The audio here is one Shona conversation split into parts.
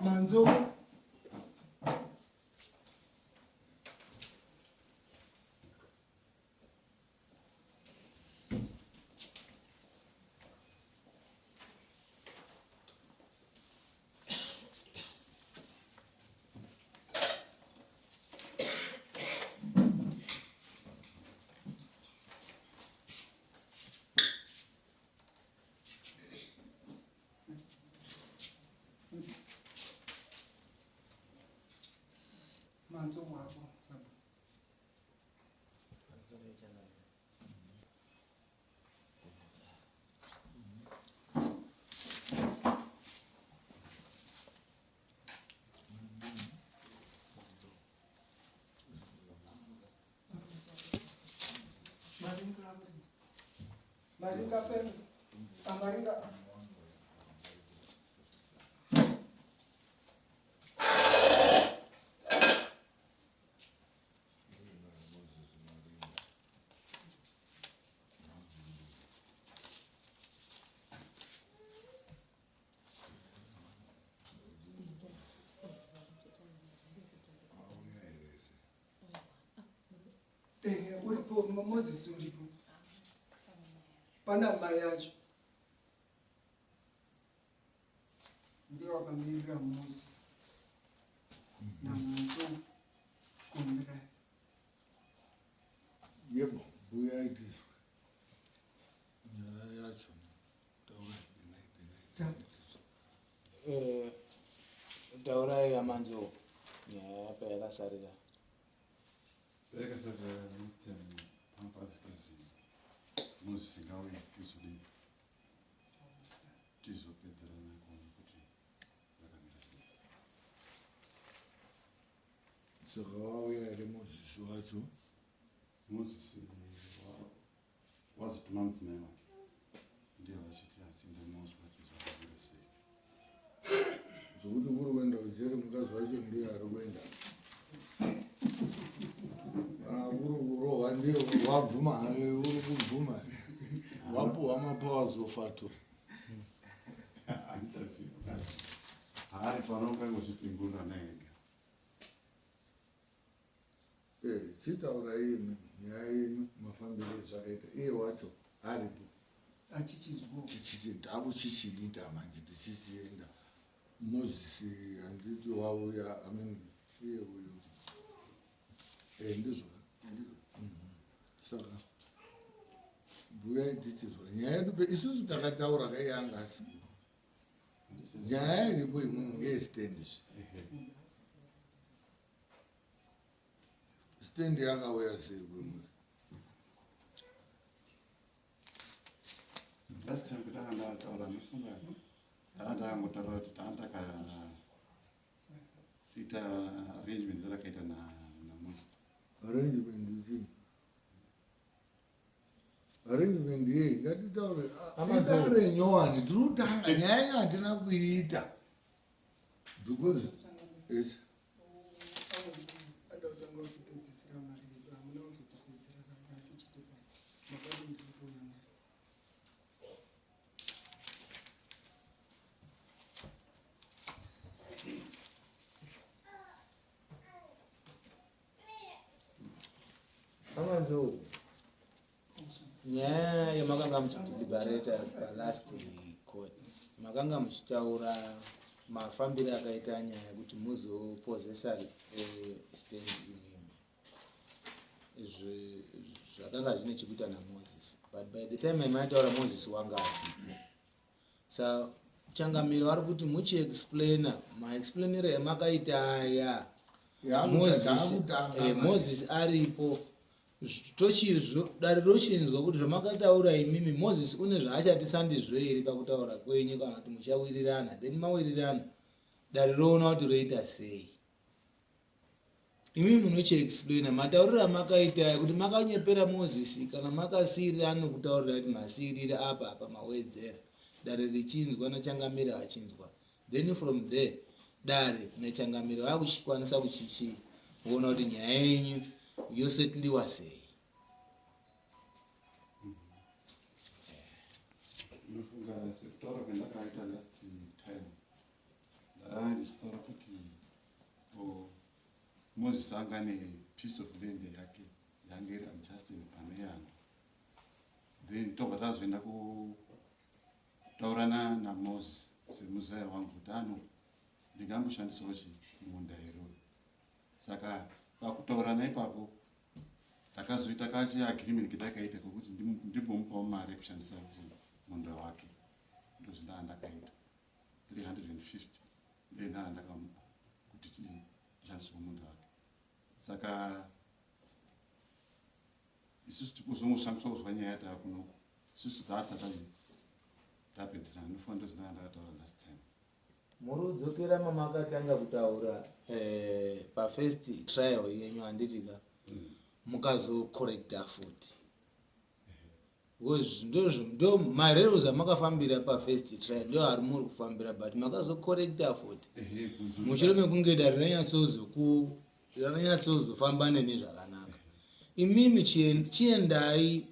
Manzo. Manzo wako sabu. Maringa fem. Amaringa. Ehe, uripo Moses uripo. Pana mai yacho. Ndiyo wakamirira Moses. Namanzo kumbira. Yebo, mbuya itiswe. Nyaya yacho. Eh, taurai amanzo nyaya yapa yakasarira. Yakasarira last time panga pasi Moses ngauye tizodii tizopedzerana kuona kuti zvakamira sei. Saka wauya here Moses wacho? Moses wazotuma mudzimai wake ndiye vachiti achinde monzwa kuti zvakamira sei. Zvokuti kuri kuenda kujeri mukadzi wacho ndiye ari kuenda. Kana kuri kurohwa ndiye wabvuma hake uri kubvuma. Wapuhwa mapowers of attorney. Handichazivi haari pano ungangozvipingurira naye ega. Eh, chitaurai imi nyaya yenyu mafambiro ezvakaita iye wacho aripo Achichizwa. tichichi ndakuchichiita manje tichichienda Moses handiti wauya I mean iye uyu eh ndizvo saka buyai tichizwa nyaya yedu pe isusu takataura kai anga asipo nyaya iripo imwe ngeyestand zve stand yakauya sei kwemuri Last time kutanga ndataura nofunga ndanga ndakangotaura kuti tanga takaita arrangement yatakaita naMoses. Arrangement chii? Arrangement yei? Ngatitaure titaure nyowani tiri kutanga nyaya yenyu hatina kuiita because yes. Adazanga kutipedzisira mari yedu hamuna kuzotipedzisira asi chitipai makadii ndiri kuuya nayo. Amanzo, nyaya yamakanga muchideliberata palast court makanga muchitaura mafambiro akaita nyaya yekuti muzopozesa eh, stand imimi izvi zvakanga zvine chekuita namoses but by the time yamaitaura moses wanga asipo sa changamire vari kuti muchiexplaina maexplainero emakaita aya Moses, eh, Moses aripo tochizvo dare rochinzwa kuti zvamakataura imimi Moses une zvaachati sandizvo here pakutaura kwenyu kana kuti muchawirirana then mawirirana dare roona kuti roita sei Imi munochiexplaina matauriro amakaita aya kuti makanyepera Moses kana makasiirira anokutaurira kuti masiirira apa apa mawedzera dare richinzwa nachangamire achinzwa then from there dare nachangamire vakuchikwanisa kuchichiona kuti nyaya yenyu yosetliwa sei. Ndinofunga sekutaura kwandakaita last time. Ndanga ndichitaura kuti oh, Moses anga ane piece of land yake yange iri adjusting pane yangu. Then tobva tazoenda kutaurana naMoses semuzaya wangu kuti ano ndingamboshandisawo chi munda here uyu. Saka pakutaurana ipapo takazoita kachi agreement ketakaita kekuti ndimbomupawo mari yekushandisa munda wake. Ndozvindaa ndakaita 350 ndoindaa ndakamupa kuti tishandiswe munda wake. Saka isusu tikuzongoshandiswa kuzwa nyaya yataakunoku isusu taasati tapedzerana ndofanira ndozvindaa ndakataura last time. Muri kudzokera mamakatanga kutaura eh, pafirst trial yenyu handiti ka mukazocorrecta futi because ndo marerules amakafambira pafirst trial ndo ari muri kufambira but makazocorrecta futi mushure mekunge dare ranyatsozofamba nemi zvakanaka imimi chiendai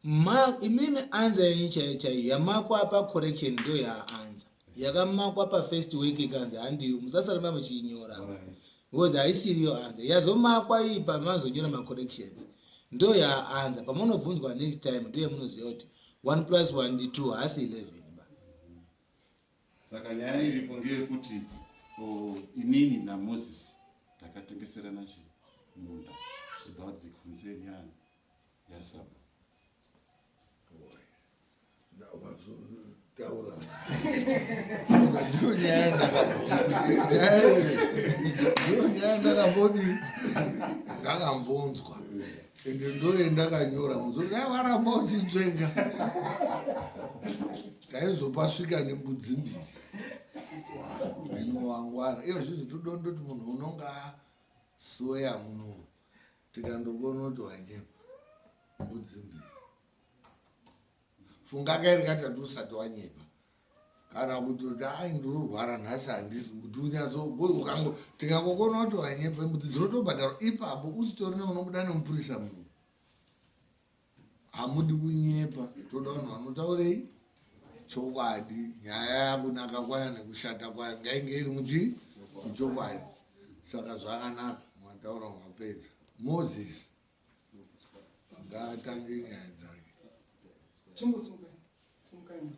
Ma, imimi anza yenyu chaiyo chaiyo yamakwa pa correction ndo yaanza yakamakwa pa first week ikanzi handiyo musasaramba muchiinyora because haisiriyo anza yazomakwa iyi pamazonyora macorrections ndo yaanza pamunobvunzwa next time ndo yamunoziva kuti 1 plus 1 ndi 2 haasi 11 ba. Saka nyaya iripo ngeyekuti inini naMoses takatengeserana chi munda without the concern yani yasabhu taura ndiyo nyaya ndiyo nyaya ndakambodi ndakambonzwa ende ndoyendakanyora muzoti ai waramba uchinzvenga taizopasvika nembudzi mbiri inowangwara iyo zvizi tudondoti munhu unonga soya muno Tikandogona kuti wanyepa mbudzi mbiri. Funga kairi katatu usati wanyepa. Kana kuti kuti ai ndirurwara nhasi handisi kuti unyatso ukango tikangogona kuti wanyepa mbudzi dzinotobhadharwa ipapo usitorina unobuda nemupurisa munhu. Hamudi kunyepa toda vanhu vanotaurei chokwadi nyaya yakunaka kwayo nekushata kwayo ngainge iri muchi muchokwadi saka zvakanaka mwataura mwapedza Moses ngaatange nyaya dzake. Chimbosumukai, sumukai.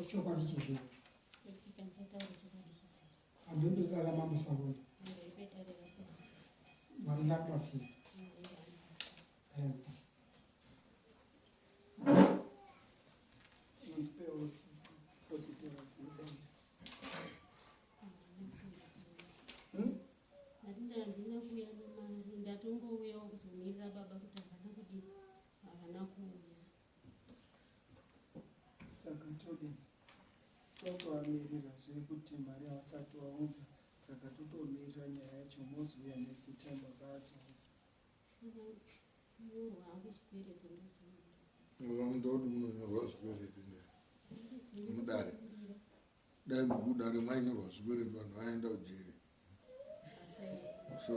Chokwadi chizere. Pamberi pedare ramambo Sauro. Mwari ngakubatsire. Handina kuuya nemari ndatongouyawo kuzomirira baba kuti havana kudii havana kuuya. Saka todini? Totovamirira zve kuti mari havasati vaunza saka totomirira nyaya yacho mozouya next time baba azouya. Nyorwa hangu chikwereti ndozoita. Vanoda kuti munonyorwa zvikwereti mudare. Dai mukudare mainyorwa zvikwereti vanhu vaenda kujeri. So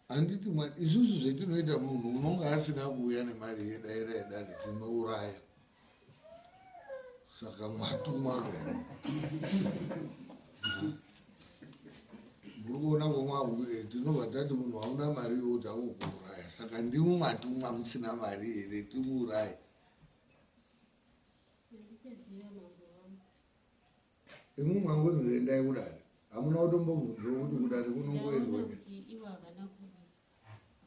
Handiti isusu zvetinoita munhu unonga asina kuuya nemari yedaira yedare tinouraya saka mwatumwa muri kuona komwa eh, tinobva tati munhu hauna mari iwo takukuuraya saka ndimwi mwatumwa musina mari here timuuraye. Imwi mangonzi endai kudare hamuna kutombobvunzwa kuti kudare kunongoendwa kuti ivo havana kuuya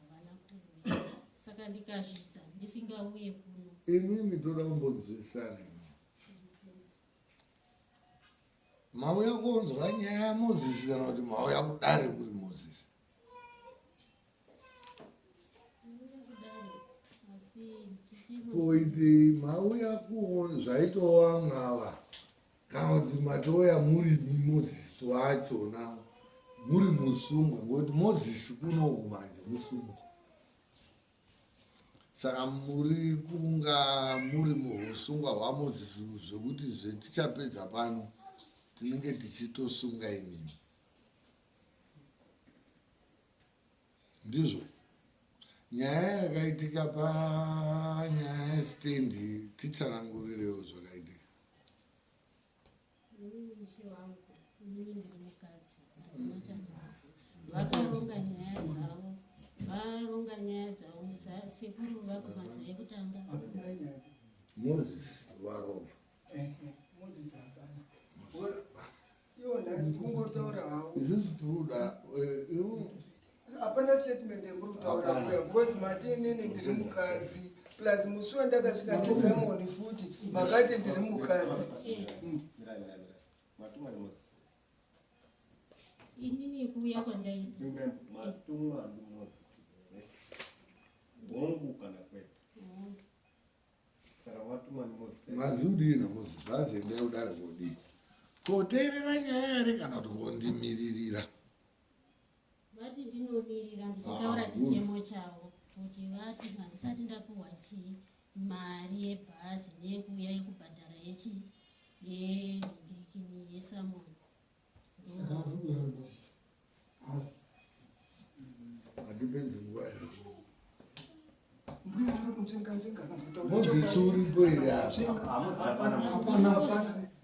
havana kuuya saka ndikazvidza ndisingauye kuno. Imimi toda kumbonzwisisana imi mauya kunzwa nyaya yaMozisi kana kuti mauya kudare muri Mozisi? Kuiti mauya kuon zvaitova mwava. Kana kuti matouya muri Mozisi wachona muri musungwa, ngokuti Mozisi kunoku manje musungwa. Saka muri kunga muri muhusungwa hwaMozisi zvekuti zvetichapedza pano tinenge tichitosunga imimi. Ndizvo nyaya yakaitika panyaya yestendi, titsanangurirewo zvakaitika. Inini ishe wangu, inini ndiri mukadzi, handina chandinoziva. Vakaronga nyaya dzavo, varonga nyaya dzavo sekuru vakumazuva ekutanga. Moses varova. Moses hapana. Iwo nhasi kungotaura hawo. Isusu tinoda hapana statement yemuri kutaura kuya because mati inini ndiri mukadzi plus musi wandakasvika nesamoni futi makati ndiri mukadzi. Inini kuuya kwandaita. Matumwa ndiMoses here? Hongu kana kwete? Hongu. Mazi udii naMoses azi endai kudare kodii koteerera nyaya here kana kuti kondimiririra? Vati ndinomirira ndichitaura chichemo chavo kuti vati handisati ndapuhwa chii mari yebhazi neyekuuya yekubhadhara yechi yenhingirikini yesamoni. Saka hazi kuuya Moses hazi. Hatipedzi nguva here? Mozisi uripo here apa?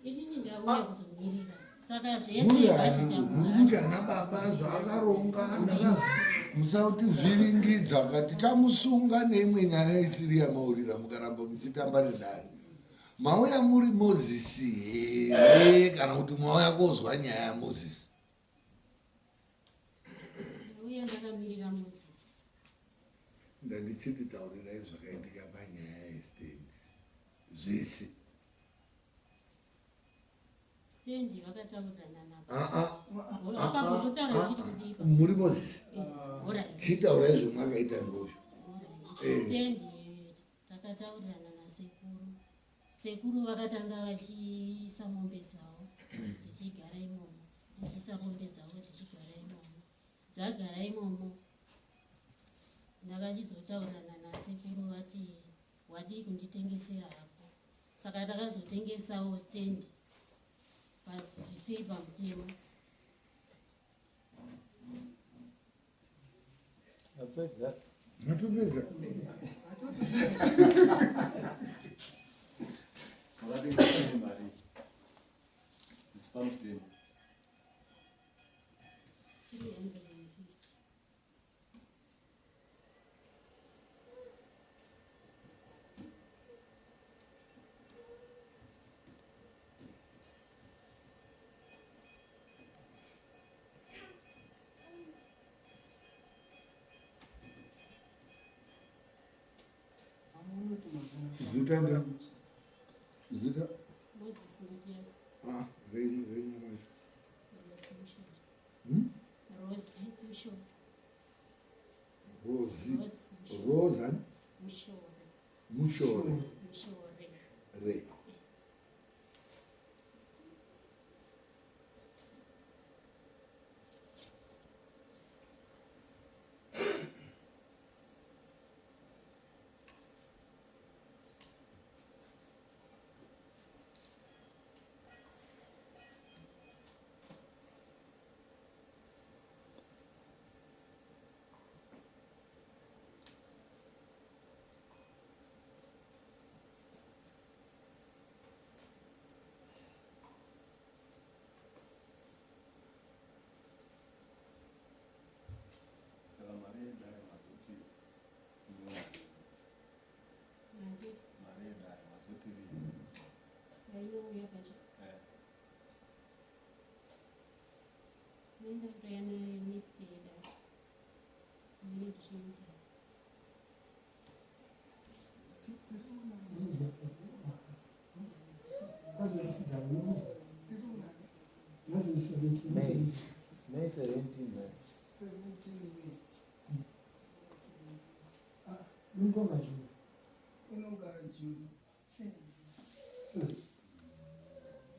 Inini ndauya kuzomirira. Saka zvese Muri ani? Muri kuti ana baba zvaakaronga musauti zviringidza kati tamusunga neimwe nyaya isiri yamaurira mukaramba muchitamba nedare. Mauya muri Mozisi here kana kuti mauya kozwa nyaya yaMozisi? Ndauya ndakamirira Mozisi. Ndandichiti taurirai zvakaitika panyaya yestendi zvese. Stendi vakataurirana navo. Ah, ah, muri Mozisi. Chitaurai zvemwakaita neuyu. Stendi takataurirana nasekuru. Sekuru vakatanga vachiisa mombe dzavo dzichigara imomo, dzichiisa mombe dzavo dzichigara imomo, dzagara imomo. Ndakachizotaurirana nasekuru vati wadii kunditengesera hako. Saka takazotengesawo stand zvisiri pamutemo. Apedza. Matopedza. Makatengesa mari. Zvisiri pamutemo. 350. Zita nda zita Moses Matias. Ah, renyu renyu racho. Rose Mushore. Rose Mushore. Rozi. Rose Mushore. Rosa Mushore. Mushore. Mushore. Re. Saka mari yedare mazoti Mari mari yedare mazoti rii. yainouya pacho. Nenda kutoya next year dai. Mune ndizvinoita. May. May 17 nhasi. Unonga June. Unonga June. Seven.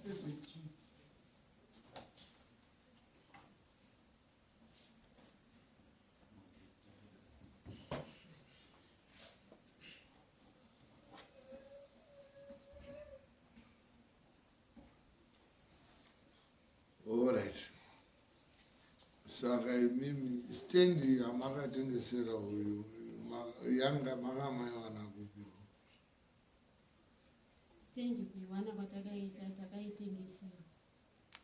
7 June. Saka imimi stand yamakatengesera uyu yanga makamaiwana kupi? Stand kuiwana kwatakaita takaitengesera.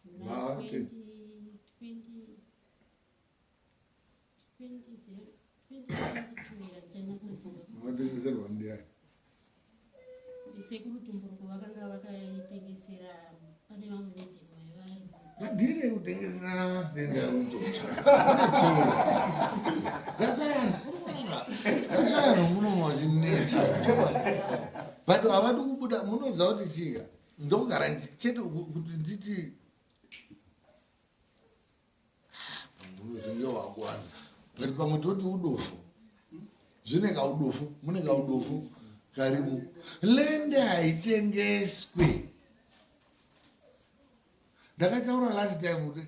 Muna 20 2022 Makatengeserwa ndiani? Sekuru Tumburuko vakanga vakaitengesera pane vamwe vedhemo vaiva varipo. Madhiri ekutengeserana masitendi akutotsva. Zvakayana muno mwachinetsa. But havadi kubuda munoziva kuti chika ndogara chete kuti nditi unozenge wakuwanza but pamwe toti udofu zvine kaudofu mune kaudofu karimo lende haitengeswe ndakataura last time kuti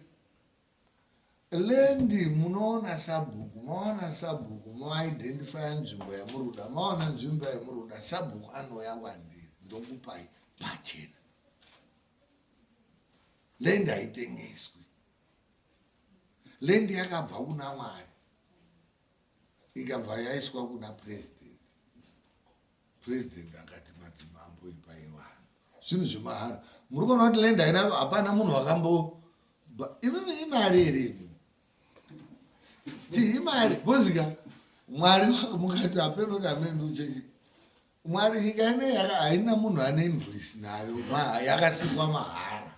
lendi munoona sabhuku maona sabhuku moidentifya nzvimbo yamuri kuda maona nzvimbo yamuri kuda sabhuku anouya kwandiri ndokupai pachena Land haitengeswi. Land yakabva kuna Mwari ikabva yaiswa kuna president. President akati madzimambo ipai vanhu zvinhu zvemahara. Muri kuona kuti land haina, hapana munhu wakambo imimi imari here imi ti imari bozika Mwari mukati hapeno kuti hameno chechi Mwari nyika ine haina munhu ane invoice nayo yakasikwa mahara.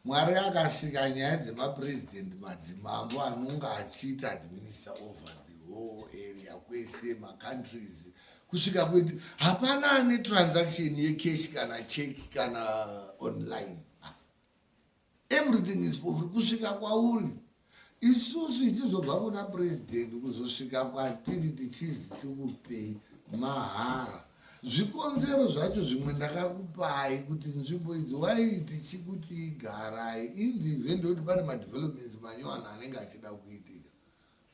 Mwari akasika nyaya dzemapresident madzimambo anonga achiita administer over the whole area kwese macountries kusvika kweti hapana ane transaction yecash kana check kana online everything is for free kusvika kwauri isusu ichizobva kuna president kuzosvika kwatiri tichizi tikupei mahara zvikonzero zvacho zvimwe ndakakupai kuti nzvimbo idzi wai tichikuti igarai in the event yekuti pane madevelopments manyowani anenge achida kuitika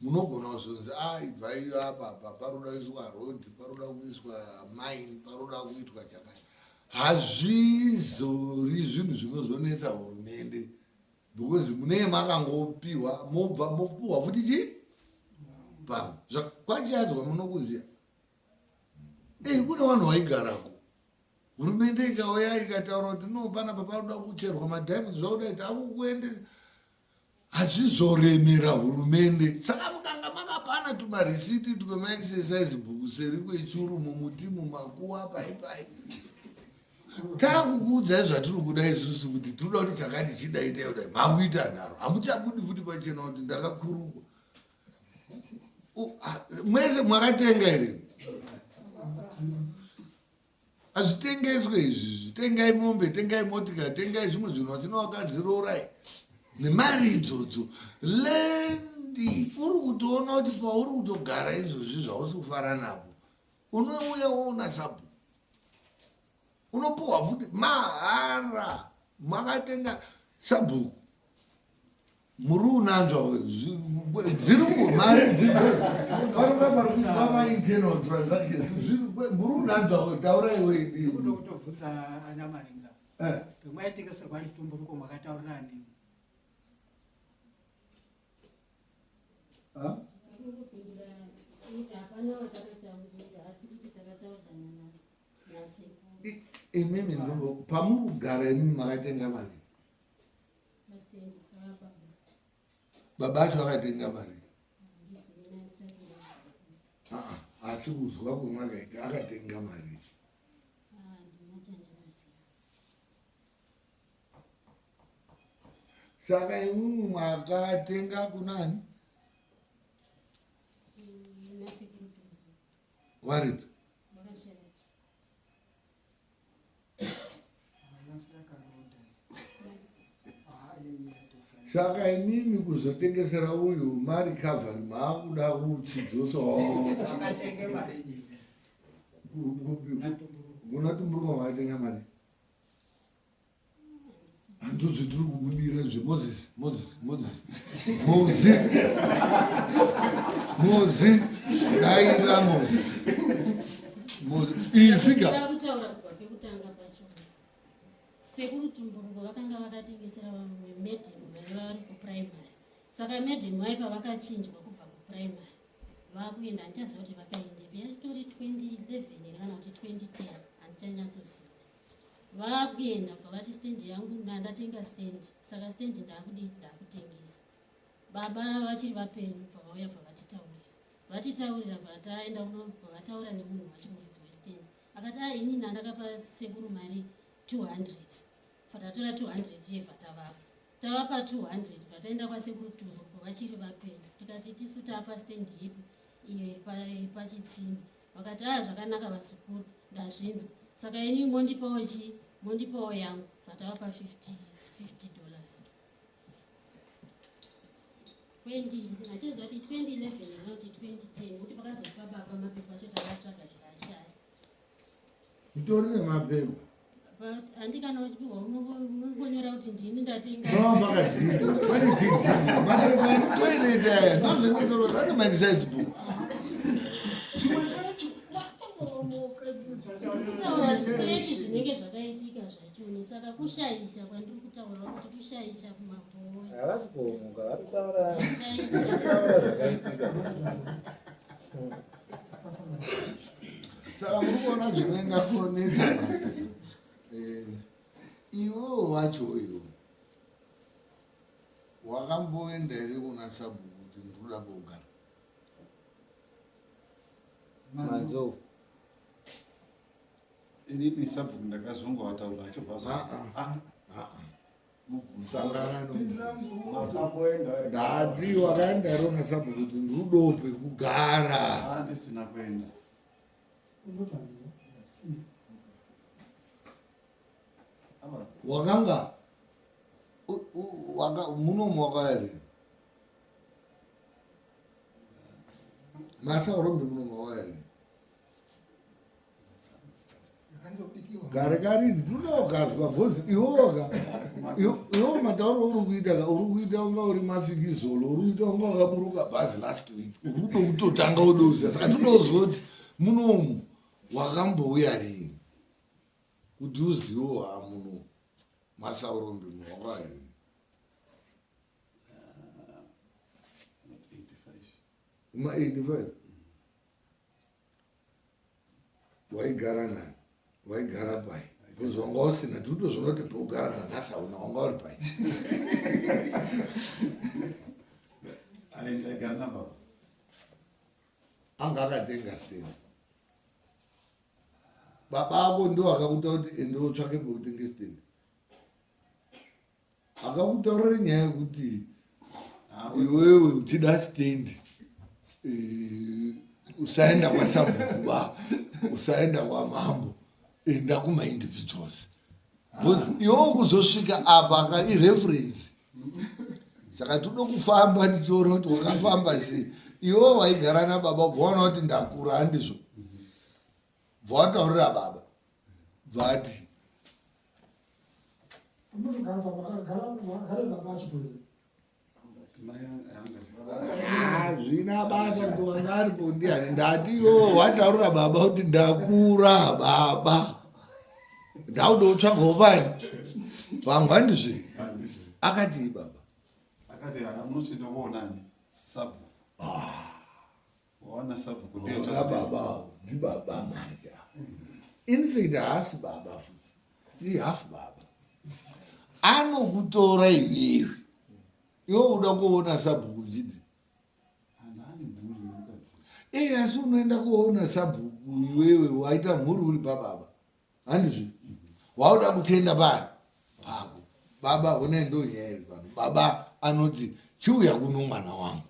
Munogona kuzonzi ah ibvai apa apa paroda kuiswa road paroda kuiswa mine paroda kuitwa chakati. Hazvizori zvinhu zvinozonetsa hurumende because munenge makangopiwa mobva mopiwa futi chii pamwe kwachiadzwa munokuziva ei kune vanhu vaigarako hurumende ikauya ikataura kuti no panapa paroda kucherwa madiamonds zvakuda takukuendesa Hazvizoremera hurumende. Saka mukanga makapana tumarisiti twemaexercise book seri kwechuru mumuti mumakuwa pai pai. Takukuudzai zvatiri kuda isusu kuti tinoda kuti chakati chidai dai kudai. Makuita nharo. Hamuchabudi futi pachena kuti ndakakurukwa. Mwese mwakatenga here? Hazvitengeswe izvi, tengai mombe, tengai motika, tengai zvimwe zvinhu vasina vakadzi roorai nemari idzodzo. Lendi uri kutoona kuti pauri kutogara izvozvi zvausi kufara napo, unouya woona sabhuku unopuhwa futi mahara makatenga sabhuku Muri unanzva zviri mari vanonga vari kuitwa mainternal transactions muri unanzva taura iwe ndinoda kutobvunza anyamaringa eh. pemwaitengeserwa chitumburuko makataurirana nemi imimi pamuri kugara imimi makatenga mari Baba acho akatenga mari. Ah, ah, asi kuzwa kwemwakaita akatenga mari. Saka imwimwi mwakatenga kunani? Waripi? Saka imimi kuzotengesera uyu marecovery maakuda kuchidzosawo kuna tumburuka makatenga mari Handozve tiri kubudira zve Moses, Moses, Moses. Mozi. Mozi. Daira Mozi. Mozi. Iyi figure. Kutaura kubva pekutanga pacho. Sekuru Tumburuko vakanga vakatengesera vamwe madam vaiva vari kuprimary. Saka madam mai pavakachinjwa kubva kuprimary vakuenda handichaziva kuti vakaendepi, yatori 2011 here kana kuti 2010 handichanyatsoziva. Vakuenda bva vati stand yangu ndandatenga stand, saka stand ndakudii, ndakutengesa. Baba vachiri vapenyu bva vauya bva vatitaurira, vatitaurira bva taenda kuno bva vataura nemunhu wacho muridzi westand akati a ini ndandakapa sekuru mari 200 bva tatora 200 yebva tavapa tavapa 200 bva taenda kwasekuru Tumburuko vachiri vapenyu tikati tisu tapa stand ipi iyo iri pachitsime vakati a zvakanaka vazukuru ndazvinzwa saka ini mondipawo chii mondipawo yangu bva tavapa 50 dollars 20 achiziva kuti 2011 kana kuti 2010 kuti pakazofa baba mapepa acho takatsvaga tikashaya. Mutori nemapepa handi kana uchipiwa unongonyora kuti ndini ndatenga. No, makadzidza pane chidzidzo mapepa emutoilet aya ndozvinotorwa ane maexercise book. Chimwe chacho wakangomoka. Kutaura straight zvinenge zvakaitika zvachoni saka kushaisha kwandiri kutaura kuti kushaisha kumabhoyi. Havasi kuomuka, vari kutaura kutaura zvakaitika. Saka muri kuona zvinoenda kuonetsa iwewo wacho iwo wakamboenda here kuna sabhuku kuti ndinoda kugara Manzou. Inini sabhuku ndakazongovataura achobva Ah, ah. Sangana Makamboenda here? Ndati wakaenda here una sabhuku kuti ndinodawo pekugara? Andisina kuenda. Wakanga waka munomu wakauya rini? Masaurombe munomu wakauya rini? Gare kari ndinogazwa bhozi iwoka iwo matauro uri kuita ka uri kuita unga uri mafikizolo uri kuita unga wakaburuka bhazi last week uri kudo kutotanga udoziva saka ndinozwa kuti munomu wakambouya rini kuti uzivo hamuno masaurombe munhu wakauya rini? 85. Kuma 85 waigara nani? Waigara pai? Because wanga usina tiri kutozviona kuti pekugara nanhasi hauna, wanga uri pai? Aigara nababa. Anga akatenga stand. Baba ako ndo akakuta kuti ende utsvake pekutenge stand. Akakutaurira nyaya yekuti iwewe uchida stand usaenda kwasabhuku ba, usaenda kwamambo, enda kumaindividuals because iwewe kuzosvika apa ka ireference. Saka tinoda kufamba tichiona kuti wakafamba sei. Iwewe waigara nababa ubvaona kuti ndakura handizvo, bva wataurira baba bvati hazvina basa kuti wanga aripo ndiani. Ndati iwewe wataurira baba kuti ndakura baba ndakuda kutsvagawo pani pamwe handizve. Akati baba Akati unochienda kuonani sabhuku. Waona sabhuku ndiye Ona baba ndibaba manje. In fact haasi baba futi, ihalf baba. Anokutora iwewe iwe uda kuona sabhuku uchidzi Handani mhuri mukadzi. Ee, asi unoenda kuona sabhuku iwewe waita mhuri uri pababa handizvo? Wauda kutenda pani pako baba. Honai ndo nyaya iri pano. Baba anoti chiuya kuno mwana wangu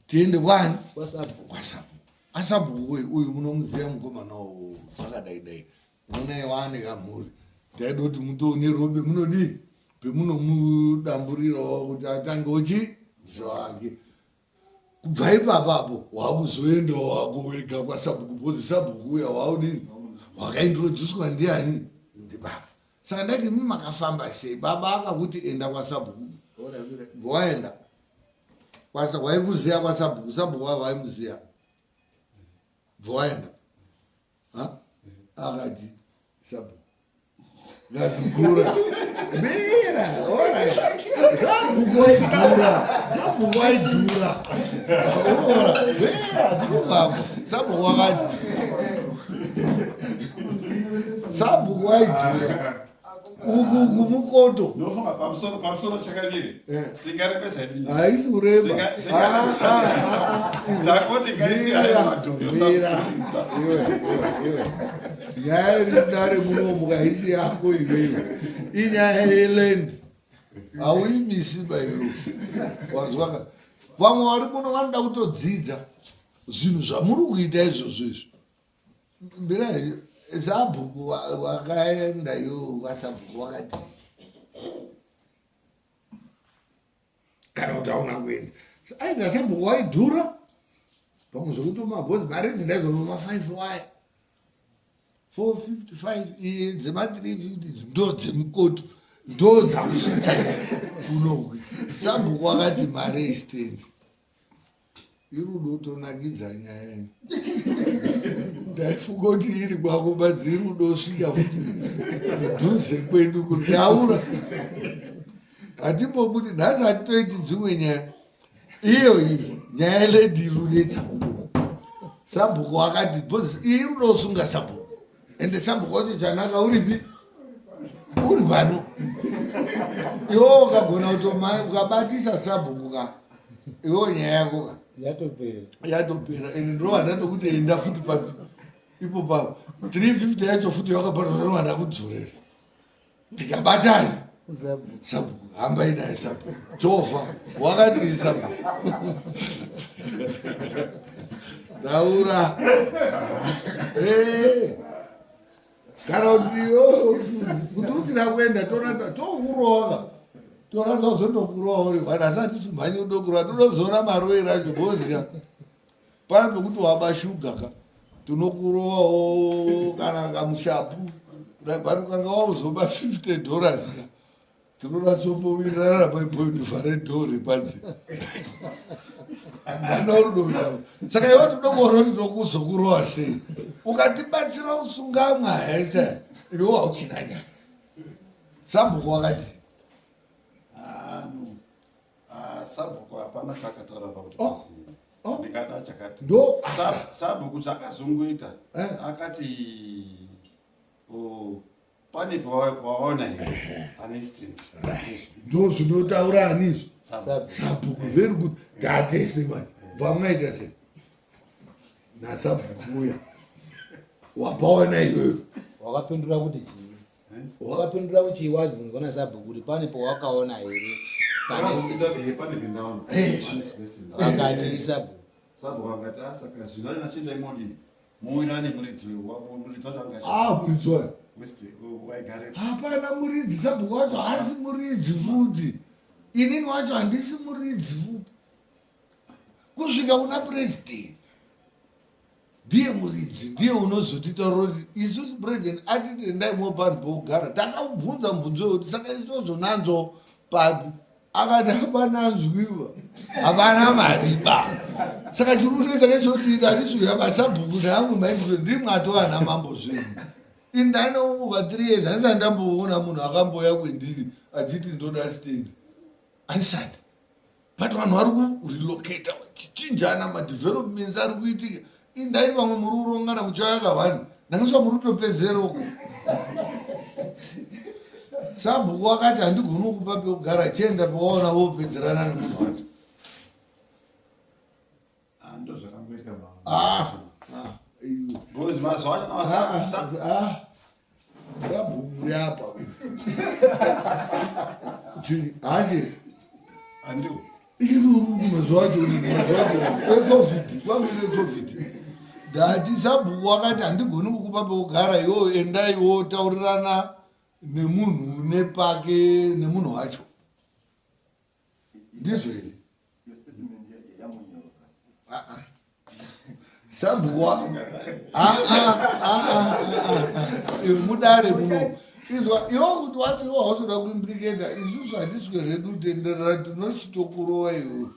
tiende kwani? Kwasabhuku. Kwasabhuku. Asabhuku uyu uyu munomuziva mukomana zvakadai dai honai waane kamhuri taida kuti mutoone robe munodii pemunomudamburirawo kuti atange uchi zvake. Kubva ipapapo wakuzoendawo wako wega kwasabhuku because sabhuku uya waudini wakaintroducwa ndiani? Ndibaba. Saka ndati imi makafamba sei? Baba akakuti enda kwasabhuku waenda waikuziya kwasabhuku, sabhuku wavo waimuziya bva waenda. Akati sabhuku ngazigura mira sabhuku waidhura. Sabhuku waidhura. Unoona? Ndinobvako. Sabhuku wakati. Sabhuku waidhura. Uku kumukoto. Ndofunga pamusoro pamusoro chakaviri. Eh. Tingarembesa hedu. Haisi kureba. Ndakoti ngaisi hayo madhonzo. Mira. Iwe, iwe, iwe. Nyaya iri mudare munomu haisi yako iwewe. Inyaya yeland. Hauimisi ba iwe. Wazwa ka. Vamwe vari kuno vanoda kutodzidza zvinhu zvamuri kuita izvozvo izvi. Mbira sabhuku wakaenda iwo kwasabhuku wakati kana kuti hauna kuenda aida sabhuku waidhura pamwe zvekuti mabhozi mari idzi ndaizonoma 5 waya 455 dzema 350 ndo dzemukoti ndo dzakusvitsa kuno sabhuku wakati mari istendi Irudo tonakidza nyaya iyi. Ndaifunga kuti iri kwako badzi irudo svika futi kudhuze kwedu kutaura. Hatimbobudi nhasi hatitoiti dzimwe nyaya. Iyo iyi nyaya yelady iri kunetsa kuno. Sabhuku akati because iyi irudo usunga sabhuku. Ende sabhuku wacho chanaka uripi? Uri pano. Iwe ukagona kuti ukabatisa sabhuku ka iwo nyaya yako ka yatopera yatopera and ndova ndatokuti enda futi papi ipo papo 350 yacho futi yakabhadharwa ndakudzorera ndikabatani sabhuku hambai naye sabhuku tofa wakadii sabhuku taura eh. Kana kuti kuti usina kuenda torasa tokurova torasa uzondokurova uri vanhu asi hatisi mhanyi kudokurova tinozora maroiro acho bozika pana pekuti waba shuga ka tinokurovawo kana kamushapu but ukanga wauzoba 50 dollars ka Tinoratsopowirirana naMai Boy ndivhare door repanze. Mwana uri kuda Saka iwe tinokuona kuti tinokuzokurowa sei. Ukatibatsira kusunga mwaya iwe hauchina nyaya. Sabhuku wakati. Ah, no. Ah, sabhuku hapana chaakataura pakuti Oh. pasi. Oh. Ndingada chakati. Ndo basa. Sabhuku zvakazongoita. Eh. Akati oh, Pane pawaona here pane stand. Ndo zvinotaura ani izvo? Sabhuku. Sabhuku very good. Tatese manje. Bvamaita sei? Nasabhuku uya. Wapaona iyoyo. Wakapindura kuti chii? Wakapindura kuti chii wabvunzwa nasabhuku kuti pane pawakaona here? Pane Pane pane pendaona. Eh. Pane space ndaona. Akati sabhuku. Sabhuku akati asaka zvino achienda imodini. Muwirane muridzi muridzi wacho anga Ah, muridzi wayo. West waigarepo. Hapana muridzi sabhuku wacho haasi muridzi futi. Inini wacho handisi muridzi futi. Kusvika kuna president. Ndiye muridzi, ndiye unozotitaura kuti isusu president atiti endai mopa vanhu pokugara. Takamubvunza mubvunzo wekuti saka isu tozonanzwawo papi. Akati hapana nzwiwa hapana mari ba saka chirunesa kechoti hatisuya masabhuku neamwe maizvo ndimwe atova namambo zvinhu ini ndane over three years handisati ndamboona munhu akambouya kwendiri achiti ndoda stand handisati but vanhu vari kurelocata vachichinjana madevelopments ari kuitika Indai vamwe muri kurongana kuchaya kavani ndakasva muri kutopedzera uko. Sabhuku wakati handigoni kukupa pekugara chienda pawaona wopedzerana nemunhu wacho. Ah, ndozvakangoitika mama. Ah, ah, iwe. Because mazuva acho Ah, ah, sabhuku muri apa. Kuti haasi Andiwo. Mazuva acho mazuva acho ecovid kwangu necovid ndati sabhuku wakati handigoni kukupa pekugara iwo endai wotaurirana nemunhu une pake nemunhu wacho ndizvo here Sabhuku ah, ah, ah, iwe mudare muno izwa iwe kuti wati iwe hautoda kuimplicata isusu hatiswe redu tenderera tinositokurowa iwe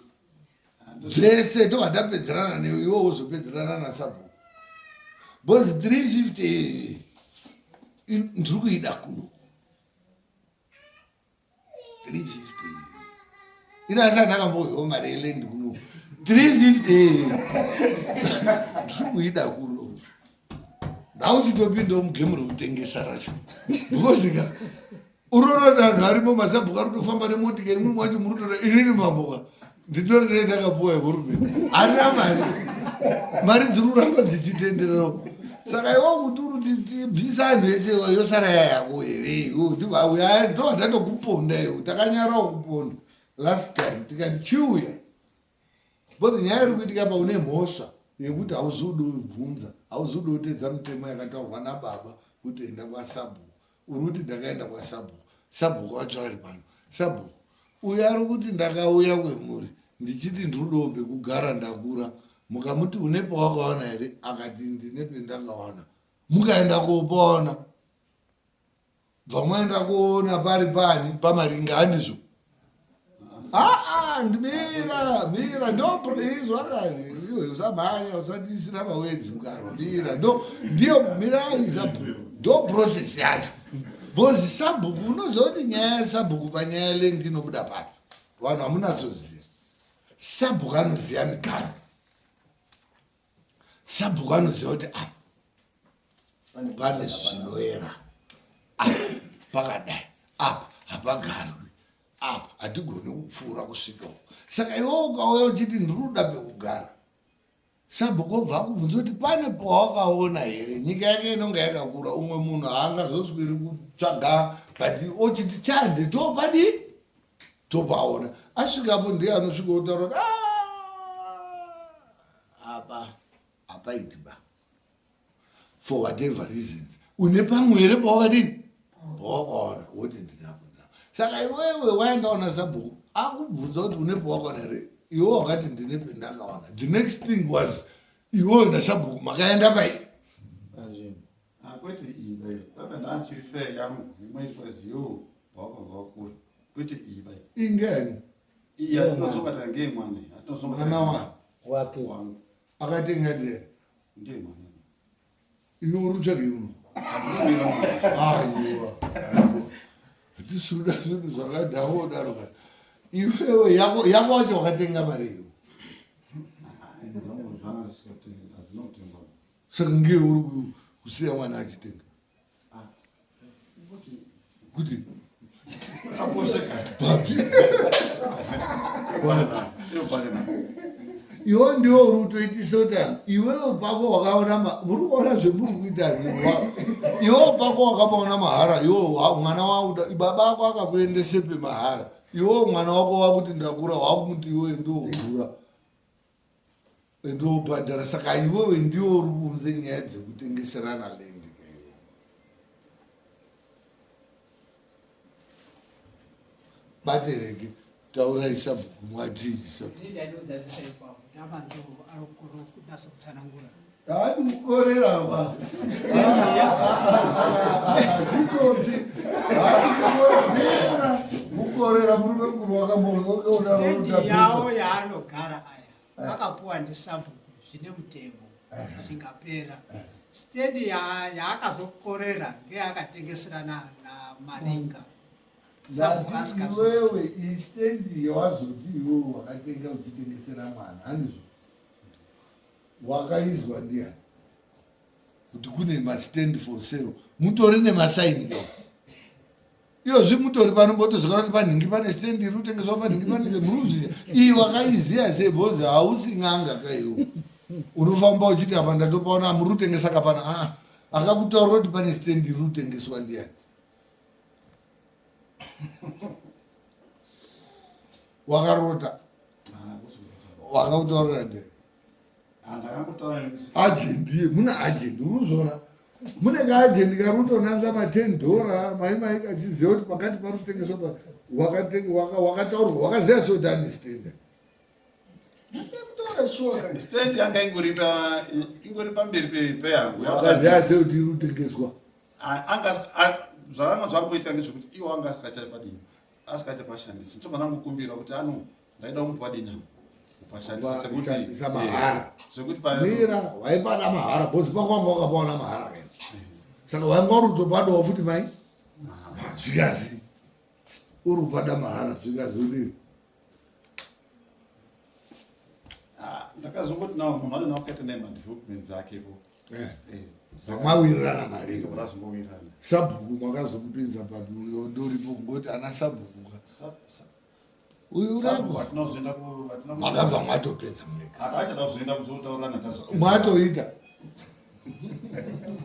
dzese tobva tapedzerana newe iwe wozopedzerana nasabhuku bcause 350 ndiri kuida kuno 350. Ina asati ndakambohwewo mari yeland kuno 350 ndiri kuida kuno. Ndauchitopindawo mugemu rekutengesa racho because ka unoona vanhu arimo masabhuku ari kutofamba nemotika imwe mwacho muri kutoona inini mamboka nditori nei ndakapuwa yehurumende handina mari mari dziri kuramba dzichitenderera saka iwo kuti uri kuti bvisa anhu ese yosara yayako here iwo ndivauya ndova ndatokuponda iwo takanyarawo kuponda last time tikati chiuya Because nyaya iri kuitika pa une mhosva yekuti hauzi ude ubvunza hauzi ude uteedza mitemo yakataurwa nababa kuti enda kwasabhuku uri kuti ndakaenda kwasabhuku sabhuku wacho ari pano sabhuku uyo ari kuti ndakauya kwemuri ndichiti ndiri kudawo pekugara ndakura mukamuti une pawakawana here akati ndine pendakawana mukaenda kopaona bva maenda kuona pari pani pamaringa handizvo aa mira mira ndoizwakani usamhanya usatiisira mawedzi mukaro mira ndo ndiyo mirai sabhuku ndo process yacho bcause sabhuku unoziva kuti nyaya yasabhuku panyaya yeland inobuda papi vanhu hamunatsoziva sabhuku anoziva migaro Sabhuku anoziva kuti apa pane zvinoera apa pakadai apa hapagarwi apa hatigoni kupfuura kusvika uko saka iwe ukauya uchiti ndiri kuda pekugara sabhuku obva akubvunza kuti pane pawakaona here nyika yake inonga yakakura umwe munhu haangazoswiri kutsvaga but ochiti chande topadii topaona asvikapo ndiye anosvika otaura kuti ah! Apa hapaiti ba for whatever reasons une pamwe here pawakadini pawakaona woti ndinapo ndinapo saka iwewe waenda una sabhuku akubvunza kuti une pawakaona here iwe wakati ndine pendakaona the next thing was iwewe nasabhuku makaenda pai Ah, kwete iyi bai papa ndachiri fair yangu imwe ikwazi yo pawakanga wakura kwete iyi bai ingani iyi atinozobata ngeye mwana iyi atinozobata mwana wani wake wangu akatenga ndiye ndiye mwana iwe uri kutsvagei muno Andinomirira mwana aiwa hatisi kuda zvinhu zvakadhawo daro ka iwewe yako yako wacho wakatenga mari iwe Ah, ini zvangu zvanga zvisikatengi hazvina kutengwa saka ngei uri kusiya mwana achitenga ah, kuti papi iwe ndiwo uri kutoitisa kuti ani iwewe pako wakaona muri kuona zvemuri kuita iwewe pako wakapaona mahara iwe mwana wakuda baba ako akakuendesepe mahara iwewe mwana wako wakuti ndakura wakuti iwe ndokura Ndobhadhara saka iwewe ndiwe uri kuunze nyaya dzekutengeserana land kaiwe. Batereke taurai sabhuku mwatii sabhuku. Ndinodadzisa ipapo ndamanzo ari kunasa kutsanangura. Haadi kukorera ba. Zitodzi. Haadi kukorera. Kukorera murume mukuru wakamboona Stendi yawo yaanogara aya akapuwa ndisabhuku zvine mutemo zvingapera. Stendi yaakazokorera ngeyaakatengesera naMaringa. Ndati iwewe istendi yawazoti iwewe wakatenga uchitengesera mwana handizvo? Wakaizwa ndiyani kuti kune mastand for sale mutori nemasaini ka iyozvi mutori pano mbotozikana kuti panhingi pane stand iri kutengeswa panhingi pane muruzviziva iyi wakaiziva sei bhozi hausi n'anga ka iwe unofamba uchiti apa ndatopaona muri kutengesa kapana aa akakutaura kuti pane stand iri kutengeswa ndiyani wakarota wakakutaurira ndiyani Agent ye muna agent urikuzviona mune kaagent kari kutonanzva ma10 dollar mai mai kachiziva kuti pakati pari kutengeswa wakataurwa wakaziva sei kuti ane stand stand yanga ingori pamberi peyangu wakaziva sei kuti iri kutengeswa zvavanga zvamboitika ngezvekuti iwo anga asikachapadini asikachapashandisi ndobva ndangokumbira kuti ano ndaida kumupa dina kupashandisa shandisa mahara zvekuti mira waipada mahara bhozi pako wanga wakapaona mahara kaizvo saka wainga uri kutopadawo futi mai zvikazi uri kupada mahara zvikazi uri Ndakazongoti nawo munhu anena wakaita naye madevelopments akepo. Eh. eh. Zvamawirirana mari zvazongowirirana. Sabhuku makazomupinza papi uyo ndoripo kungoti ana sabhuku ka. Uyu urapo. Makabva mwatopedza mega. Hapachada kuzoenda kuzotaurirana tazopedza. Mwatoita.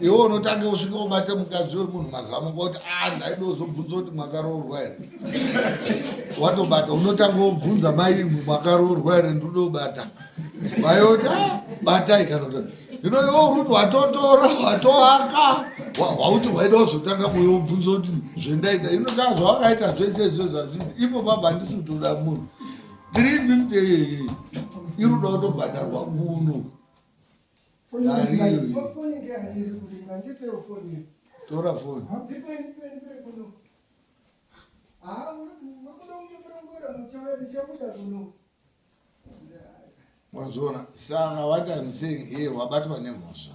Iwe unotange usvike ubate mukadzi wemunhu mazamo ngoti ah ndaida uzobvunza kuti mwakaroorwa here. Watobata unotanga wobvunza mai imwe mwakaroorwa here ndinobata. Mai oti ah batai kana kuti hino iwe uri kuti watotora watoaka wauti waida kuzotanga uyo wobvunza kuti zvendaita hino saka zvawakaita zvese izvo zvazvii ipo baba handisi kutoda munhu 350 iyeye iri kuda kutobhadharwa kuno. Tora foni. Mazviona, saka what I'm saying here, wabatwa nemhosva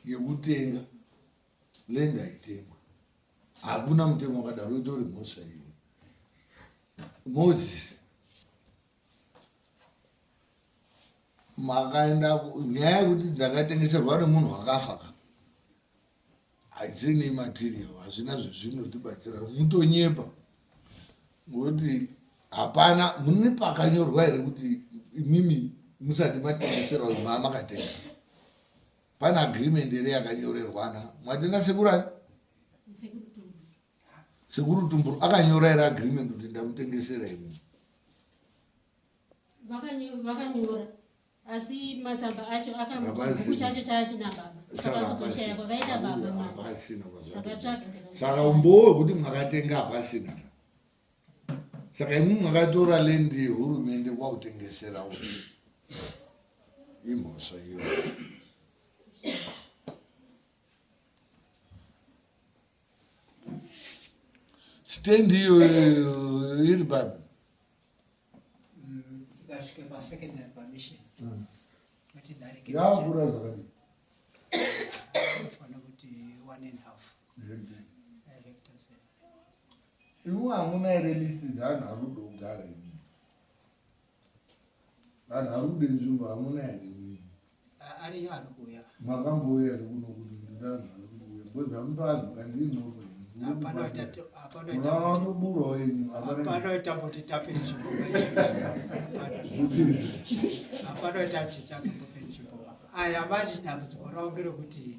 yekutenga land haitengwa. Hakuna mutemo wakadaro, itori mhosva iyi. Moses makaenda nyaya yekuti ndakatengeserwa nemunhu wakafa ka haisini material hazvina zvezvinotibatsira mutonyepa ngokuti hapana mune pakanyorwa here kuti imimi musati matengeserwa maa makatenga pane agreement here yakanyorerwana mwatenga sekurani sekuru tumburu akanyora here agreement kuti ndamutengesera imimi Vakanyora asi matsamba acho akamubhuku chacho chaachina baba saka kuzoshaya kwakaita baba hapasina saka umbowo hwekuti mwakatenga hapasina saka imwi mwakatora land yehurumende kwakutengesera uyu imhosva iyo stand iyo iri papi Ikasvika pasecondary pamission mm. Yakura zvakadii? Fanira kuti one and half hectares. Iwe hamuna here list dzevanhu vari kuda kugara imi? Vanhu vari kuda nzvimbo hamuna here imi? Ariyo ari kuuya. Makambouya here kuno kuti ndida vanhu vari kuuya? Because hamupa vanhu kandinofa imi. Hapana kuti tape nzvimbo. Hapana kuti tape nzvimbo. Aya manje dambudziko ravo ngerekuti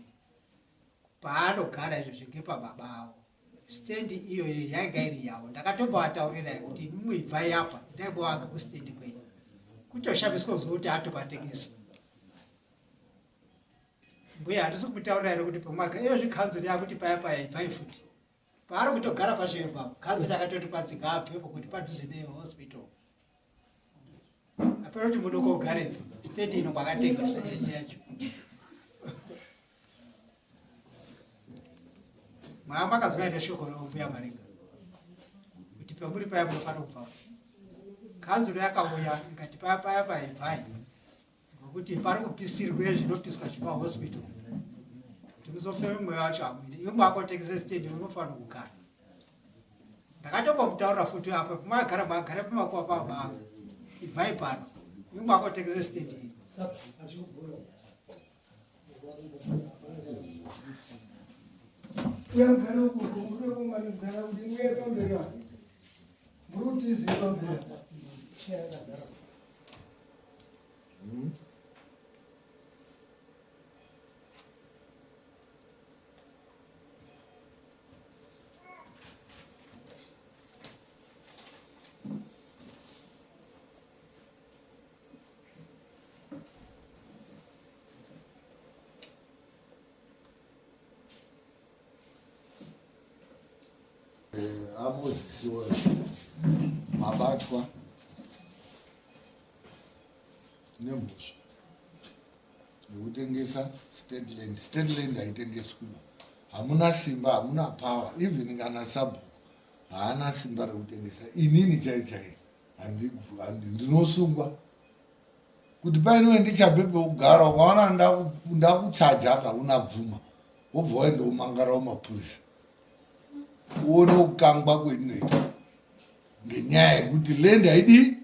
paanogara izvo ngepababa avo. Stand iyoyo yainga iri yavo. Ndakatombovataurira kuti imwi ibvai apa ndaimbovaka kustand kwenyu. Kutoshamiswa kuzwa kuti atovatengesa. Mbuya handisi kumutaurira here kuti pamwaga iyo zvikanzuru yakuti paya paya ibvai futi. Paari kutogara pacho ipapo kanzuru yakatoti kwanzi ngaabvepo kuti padhuze nehospital. Apera kuti munhu kogarepi state ino kwakatengesa ende yacho. Mama makazwa here shoko rombuya Maringa kuti pamuri paya munofanira kubva. Kanzuru yakauya ikati paya paya paya ibvai. Ngokuti pari kupisirwe zvinopiswa zvepahospital kuti muzofeme mweya wacho amwene iwe mwakotengesa stand unofanira kugara ndakatombomutaurira futi apa mwagara mwagara pamakuva pababa ibvai pano iwe mwakotengesa stand iyi Uyagara uko muri kumanidzana kuti muye pamberi apo. Muri kutiziva pamberi apo. Amozisiwa mabatwa nemhosva yekutengesa state land. State land haitengeswi, hamuna simba, hamuna power, even kana sabhuku haana simba rekutengesa. Inini chai chai ndinosungwa kuti painove ndichabve pekugara ukaona ndakuchaja ka unabvuma wobva waenda kumangara wemapurisa uone kukangwa kwendinoita ngenyaya yekuti land haidii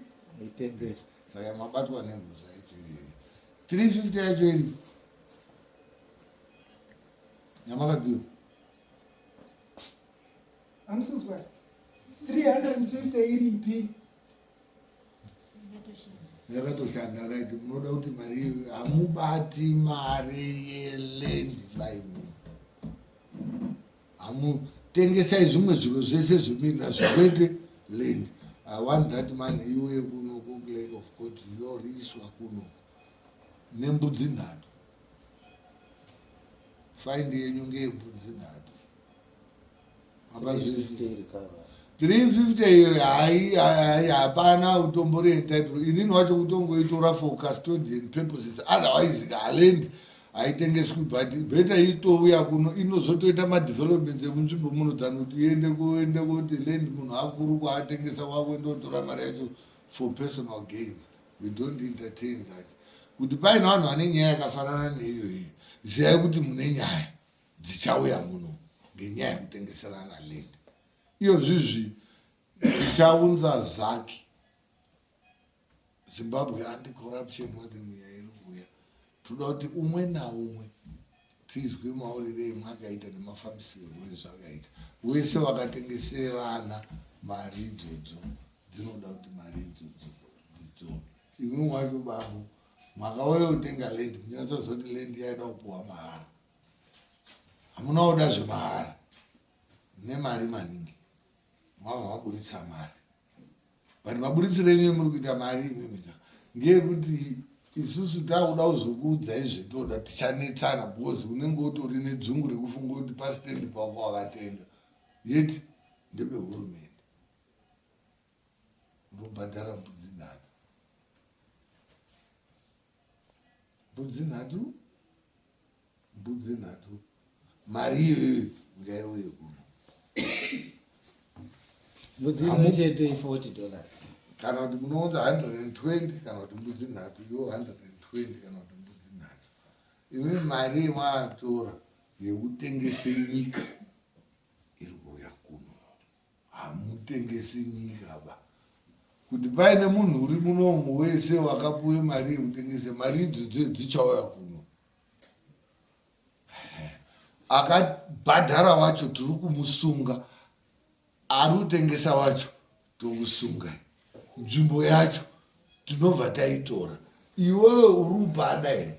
saka mabatwa nemhosva ichi. 350 yacho iri Yamakadiwa. Hamusuzwa. 350 iripi? Yakatoshanda right. Munoda kuti mari iyoyo hamubati mari yeland line. Hamutengesai zvimwe zviro zvese zveminazvo kwete land. I want that money iuye kuno kuclerk of court yoriswa kuno nembudzi nhatu. Find yenyu ngeyembudzi nhatu. 350 iyo hai hai hapana utombori entitled inini wacho kutongoitora for custodian purposes otherwise haland haitengeswi but better itouya kuno inozotoita madevelopments emunzvimbo muno than kuti iende kuende kuti land munhu akuru kwaatengesa kwakuenda kutora mari yacho for personal gains We don't entertain that. Kuti paine vanhu vane nyaya yakafanana neiyoyi, zivai kuti mune nyaya dzichauya muno ngenyaya yekutengeserana land. Iyo zvizvi tichaunza zaki Zimbabwe anti-corruption nyaya iri kuuya. Toda kuti umwe naumwe tizwe maurire emwakaita nemafambisirwo ezvakaita. Wese wakatengeserana mari idzodzo dzinoda kuti mari idzodzo dzidzoke imwe wacho bambo makauya kutenga land munyatsozoti land yaida kupuwa mahara hamuna kuda zvemahara nemari maningi mava maburitsa mari but maburitsiro enyu emuri kuita mari imimika ngeyekuti isusu takuda kuzokuudzai zvetoda tichanetsana because unenge utori nedzungu rekufunga kuti pasitendi pako wakatenga yet ndepehurumende Ndobhadhara mbudzi nhatu. Mbudzi nhatu? Mbudzi nhatu. Mari iyoyo ngaiuye kuno. Mbudzi imwe chete i40 dollars. Kana kuti munounza 120 kana kuti mbudzi nhatu yo 120 kana kuti mbudzi nhatu. Imi mari yemwatora yekutengese nyika iri kuuya kuno. Hamutengesi nyika ba. Kuti paine munhu uri munomu wese wakapuwe mari yekutengesa mari idzodzo dzichauya kuno. Akabhadhara wacho tiri kumusunga, ari kutengesa wacho tokusungai. Nzvimbo yacho tinobva taitora. Iwewe uri kubhada here?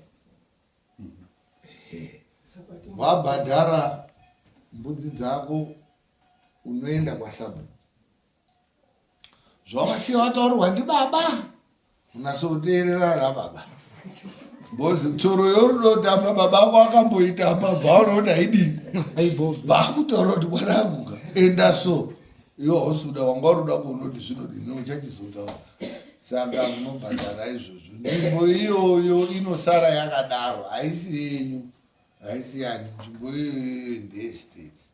Wabhadhara mbudzi dzako unoenda kwasabhuku zvawakasiya wataurirwa ndibaba unatsoteerera nababa bcause tsoro yorudo tamba baba ako akamboitamba bvaunoda haidini vakutaura kuti kwaramuka enda so iwe hausi kuda wanga uruda kuona kuti zvinodini uchachizotaura saka munobhadhara izvozvo nzvimbo iyoyo inosara yakadaro haisi yenyu haisi yani nzvimbo iyoyo ndeyestate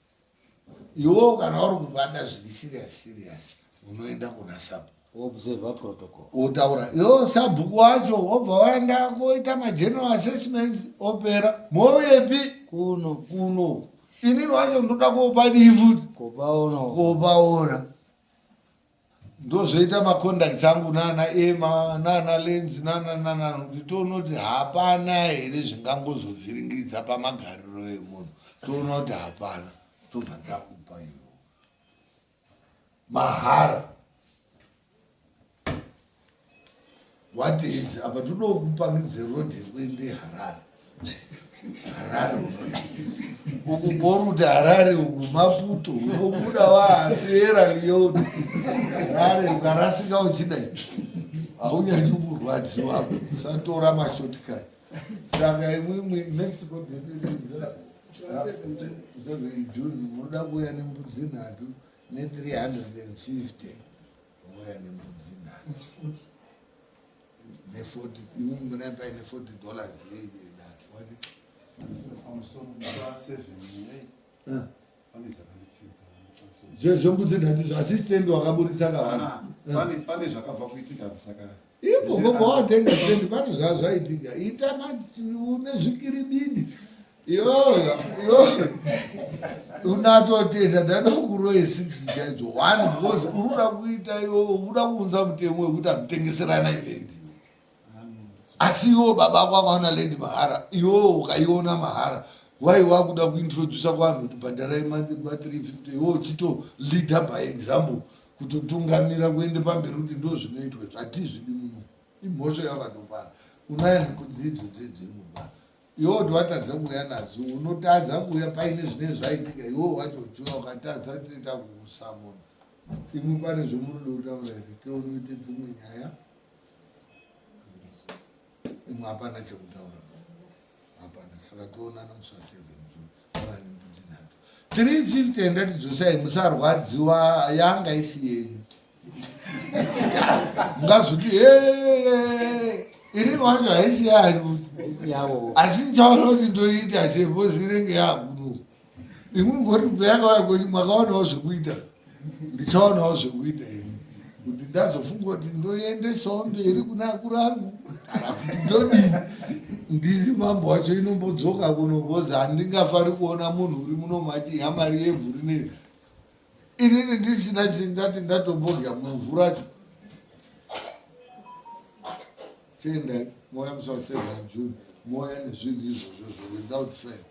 Iwewo kana uri kubata zviri serious serious unoenda kuna sabhuku. Observer protocol. Wotaura iwewo sabhuku wacho wobva waenda koita mageneral assessments opera. Mouyepi? Kuno. Kuno. Inini wacho ndoda kopa dii futi? Kopaona. Kopaona. Ndozvoita macontacts angu nana Emma nana Lenzi nana nana kuti toona kuti hapana here zvingangozovhiringidza pamagariro emunhu toona kuti hapana tobva takupa iwo mahara What is apa todokupangidze road yekuende Harare. Harare uku Boruti Harare uku Maputo unobuda wa Sierra Leone. Harare ukarasika uchidai haunyanyi kurwadziwa usatora mashortcut. Saka imwimwi next court June munoda kuuya nembudzi nhatu ne 350 Ouya nembudzi nhatu. Ne 40 imwe muna paine 40 dollars yei yedare. Wati pamusoro pa 7 yei. Eh. Pane zvakanditsidza. Zvembudzi nhatu zvaasisitendi wakaburitsa kavanhu. Ah, pane pane zvakabva kuitika saka Ipo gogo watenga stendi pane zvazvaitika. Ita une zvikiribidi. Yoyo, yoyo. Unatotenda ndada kuroye 6 chaidzo. One because uri kuda kuita iwe ukuda kuunza mutemo wekuti amutengeserana event. Asi iwo baba ako akaona land mahara, iwewo ukaiona mahara, why wakuda kuintrodusa kuvanhu kuti bhadharai ma 350, iwe uchito leader by example kutotungamira kuende pamberi kuti ndo zvinoitwa izvi. Hatizvidi muno. Imhosva yakatopara. Unaya nekudzidzo dzedzimubara. Iwe kuti watadza kuuya nadzo unotadza kuuya paine zvinenge zvaitika iwe wacho uchiuya ukatadza tinoita kukusamona. Imwe pane zvemunoda kutaura here tione uite dzimwe nyaya. Imwe hapana chekutaura. Hapana saka toonana musi wa 7 June. Mwana nembudzi nhatu. 350 ndati dzosai musarwadziwa yanga isi yenyu. Mungazoti ini wacho haisi yangu. Asi ndichaona kuti ndoita sei because inenge yakuno. Imwi ngoti payakauya kwenyu makaonawo zvekuita. Ndichaonawo zvekuita ini. Kuti ndazofunga kuti ndoendesawo mberi kuna akuru angu kana kuti ndodii. Ndiri mambo wacho inombodzoka kuno because handingafari kuona munhu uri muno machidya mari yevhu rineri. Inini ndisina chindati ndatombodya muvhu racho. Chiendai mouya musi wa 7 June mouya nezvinhu izvozvo without fail.